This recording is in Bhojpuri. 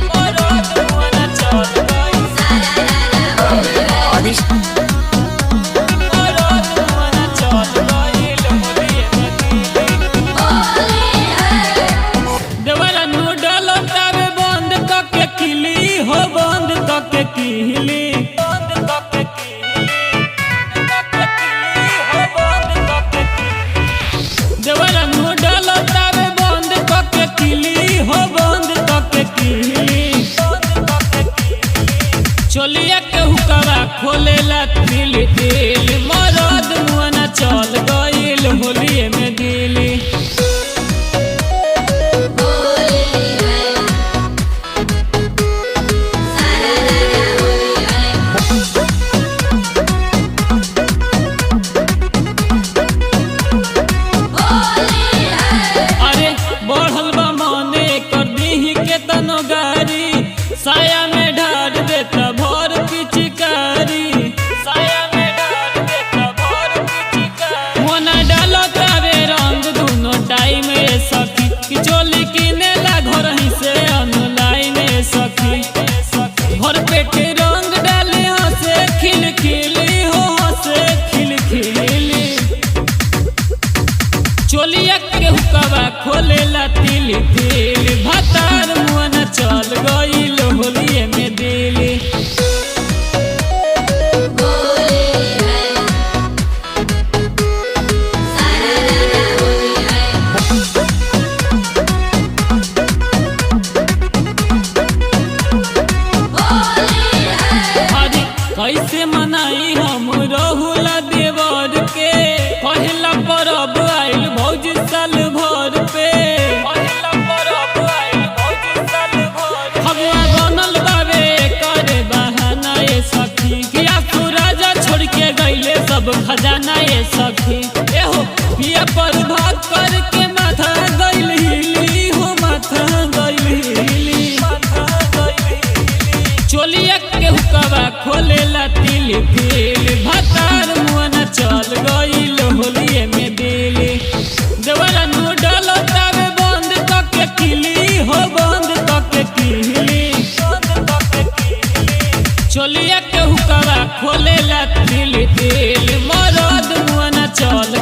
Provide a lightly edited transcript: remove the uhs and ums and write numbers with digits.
मरद मुअना चल गइल। मरद मुअना चल गइल होलिये में दिल्ली। देवरा नूडल तावे बंद कके किली हो बंद कके किली बंद कके किली कके किली हो बंद कके किली। देवरा नूडल तावे बंद कके किली हो बंद कके किली बंद कके किली। चोलिया के हुकवा खोलेला तिल तिल मरद मुअना चल गइल होलिये में दिली। अरे बढ़ल बा मने कर दीही के तनो गारी साया में ढार देता भर पिचकारी साया में ढार देता भर पिचकारी। मोना डालो तावे रंग दुनो टाइम ए सखी कि चोली किने ला घर ही से ऑनलाइन ए सखी। भर पेट रंग डाले हंसे खिल खिली हो हंसे खिल खिली। चोलिया के हुकवा खोलेला तिल तिल भतार मुअना चल गइल होलिये में दिली। अरे कैसे मनाई हम रहुला देवर के पहला परब आइल भौजी साल भर पे पहला परब आइल भौजी साल भर। फगुआ बनल बावे करे बहाना ए सखी किया राजा छोड़ के गइले सब खजाना ए सखी। एहो पिया पर भाग करके माथा गइल हिली हो माथा गइल हिली माथा गइल हिली। चोलिया के हुकवा खोलेला तिल तिल भतार मुअना चल गइल होलिये में दिली। देवरा नूडल तावे बंद कके किली हो बंद कके किली बंद कके किली। चोलिया के हुकवा खोलेला तिल तिल मरद मुअना चल।